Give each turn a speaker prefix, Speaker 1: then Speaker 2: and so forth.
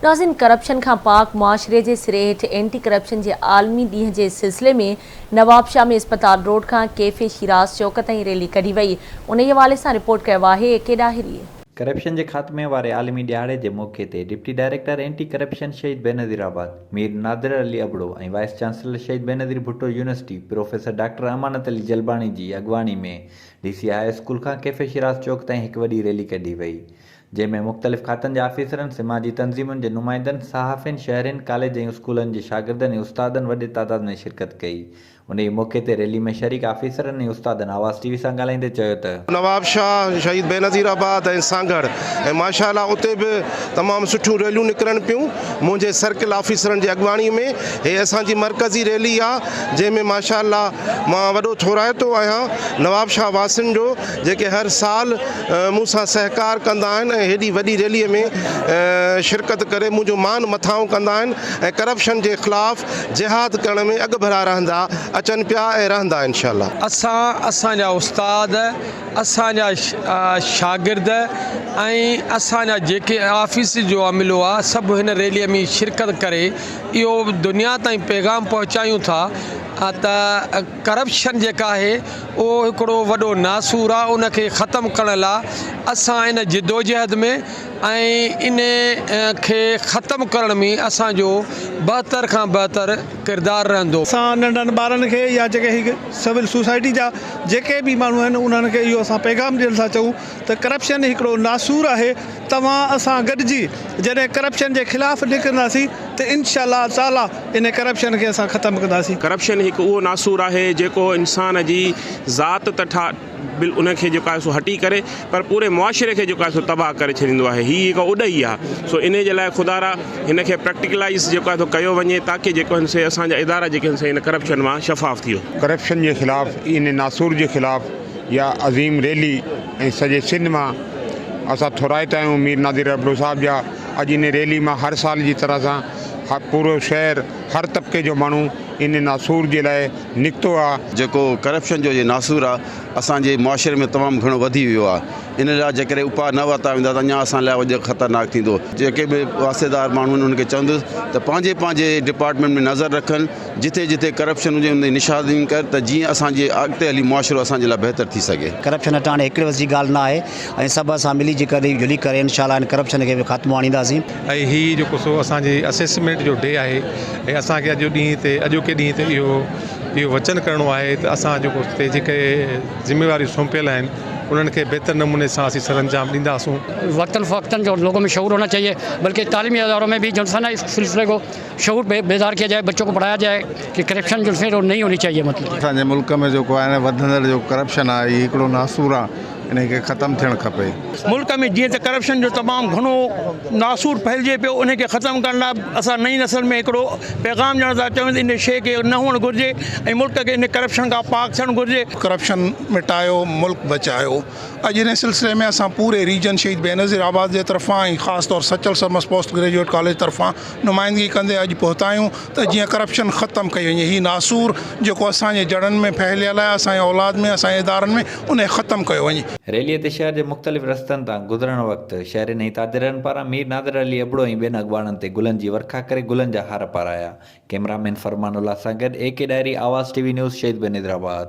Speaker 1: ناظرين ڪرپشن کان پاڪ معاشري جي سري هيٺ اينٽي ڪرپشن جي عالمي ڏينهن جي سلسلي ۾ نوابشاهه ۾ اسپتال روڊ کان ڪيفي شيراز چوڪ تائين ريلي ڪڍي وئي انهي حوالي سان رپورٽ ڪيو آهي اي ڪي ڏاهري.
Speaker 2: ڪرپشن جي خاتمي واري عالمي ڏهاڙي جي موقعي تي deputy director anti corruption Shaheed Benazirabad Mir Nadir Ali Abro ۽ vice chancellor Shaheed Benazir Bhutto university professor doctor Amanat Ali Jalbani جي اڳواڻي ۾ ڊي سي هاء اسڪول کان ڪيفي شيراز چوڪ تائين هڪ وڏي ريلي ڪڍي وئي جنهن ۾ مختلف کاتن جي آفيسرن، سماجي تنظيمن جي نمائندن، صحافين، شهرين، ڪاليج ۽ اسڪولن جي شاگردن ۽ استادن وڏي تعداد ۾ شرڪت ڪئي. انهيء موقعي تي ريلي ۾ شريڪ آفيسرن ۽ استادن آواز ٽي وي سان ڳالهائيندي چيو ته.
Speaker 3: نوابشاهه، شهيد بينظير آباد ۽ سانگهڙ ۽ ماشاء الله اتي به تمام سٺيون ريليون نڪرن پيون منهنجي سرڪل آفيسرن جي اڳواڻي ۾ هي اسان جي مرڪزي ريلي آ جنهن ۾ ماشاء الله مان وڏو ٿورائتو آهيان نوابشاهه واسين جو جيڪي هر سال مون سان سهڪار ڪندا آهن ۽ هيڏي وڏي ريلي ۾ شرڪت ڪري منهنجو مان مٿانهون ڪندا آهن ۽ ڪرپشن جي خلاف جهاد ڪرڻ ۾ اڳڀرا رهندا اچن پيا ۽ رهندا انشاء الله.
Speaker 4: اسان، اسان جا استاد، اسان جا شاگرد ۽ اسان جا جيڪي آفيس جو عملو آ سڀ هن ريلي ۾ شرڪت ڪري اهو دنيا تائين پيغام پهچايون ٿا ته ڪرپشن جيڪا آهي اهو هڪڙو وڏو ناسور آ ان کي ختم ڪرڻ لا اسان ان جدوجهد ۾ ۽ ان کي ختم ڪرڻ ۾ اسان جو بهتر کان بهتر ڪردار رهندو.
Speaker 5: اسان ننڍن ٻارن کي يا جيڪي هي سول سوسائٽي جا جيڪي به ماڻهو آهن انهن کي اهو اسان پيغام ڏيڻ ٿا چاهيون ته ڪرپشن هڪڙو ناسور آهي توهان اسان گڏجي جڏهن ڪرپشن جي خلاف نڪرنداسين ته انشاء الله تعالي ان ڪرپشن کي اسان ختم ڪنداسين.
Speaker 6: ڪرپشن هڪ اهو ناسور آهي جيڪو انسان جي ذات ته ٺا بل ان کي جيڪو آهي سو هٽي ڪري پر پوري معاشري کي جيڪو آهي سو تباهه ڪري ڇڏيندو آهي هي هڪ اڏ ئي آهي سو انهي جي لاء خدارا هن کي پريڪٽيڪلائيز جيڪو آهي سو ڪيو وڃي تاڪه جيڪو آهن سي اسان جا ادارا جيڪي آهن سي ان ڪرپشن مان شفاف ٿي وڃن.
Speaker 7: ڪرپشن جي خلاف ان ناسور جي خلاف اها عظيم ريلي ۽ سڄي سنڌ مان اسان ٿورائتا آهيون مير نادر ابڙو صاحب جا اڄ ان ريلي مان هر سال جي طرح سان پورو شهر هر طبقي جو ماڻهو ان ناسور جي لاء نڪتو آ.
Speaker 8: جيڪو ڪرپشن جو جي ناسور آ اسان جي معاشري ۾ تمام گهڻو وڌي ويو آ ان لاء جيڪڏهن اپاء نه ورتا ويندا ته اڃا اسان لاء وڌيڪ خطرناڪ ٿيندو جيڪي به واسطيدار ماڻهو آهن انهن کي چوندس ته پنهنجي پنهنجي ڊپارٽمينٽ ۾ نظر رکن جتي جتي ڪرپشن هجي ان جي نشاندهي ڪر ته جيئن اسان جي اڳتي هلي معاشرو اسان جي لاء بهتر ٿي سگهي.
Speaker 9: ڪرپشن هٽائڻ هڪڙي وس جي ڳالهه نه آهي ۽ سڀ اسان ملي جي ڪري جلي ڪري انشاء الله ان ڪرپشن کي به خاتمو آڻينداسين.
Speaker 10: ۽ هي جيڪو سو اسان جي اسيسمينٽ جو ڊي آهي ۽ اسان کي اڄ ڏينهن تي اڄوڪي ڏينهن تي اهو اهو وچن ڪرڻو آهي ته اسان جيڪو هتي جيڪي ذميواريون سونپيل آهن انهن کي بهتر نموني سان اسين سرانجام ڏينداسون.
Speaker 11: وقتن فوقتن جو لوگون ۾ شعور هونا چاهيي بلڪه تعليمي ادارو ۾ به جو سا نا اس سلسلي ڪو شعور بيدار ڪيا جائي بچو ڪو پڙهايا جائي ڪي ڪرپشن جو سي نهين هوني چاهيي مطلب.
Speaker 7: اسان جي ملڪ ۾ جيڪو آهي نه وڌندڙ جو ڪرپشن آهي هي هڪڙو ناسور آهي انهي کي ختم ٿيڻ کپي.
Speaker 12: ملڪ ۾ جيئن ته ڪرپشن جو تمام گهڻو ناسور ڦهلجي پيو انهي کي ختم ڪرڻ لاء اسان نئين نسل ۾ هڪڙو پيغام ڏيڻ ٿا چاهيون ته انهي شيء کي نه هئڻ گهرجي ۽ ملڪ کي انهي ڪرپشن کان پاڪ ٿيڻ گهرجي.
Speaker 13: ڪرپشن مٽايو ملڪ بچايو اڄ انهي سلسلي ۾ اسان پوري ريجن شهيد بينظير آباد جي طرفان ۽ خاص طور Sachal Sarmast post graduate college طرفان نمائندگي ڪندي اڄ پهتا آهيون ته جيئن ڪرپشن ختم ڪئي وڃي هي ناسور جيڪو اسان جي جڙن ۾ ڦهليل آهي اسان جي اولاد ۾ اسان جي ادارن ۾ انهي ختم ڪيو وڃي.
Speaker 2: ريلي تي شهر جي مختلف رستن تان گذرڻ وقت شهرين ۽ تاجرن پاران مير نادر علي ابڙو ۽ ٻين اڳواڻن تي گلن جي ورکا ڪري گلن جا هار پارايا. ڪئميرا مين فرمان الله سان گڏ A K Dahri, Awaz T V news, Shaheed Benazirabad.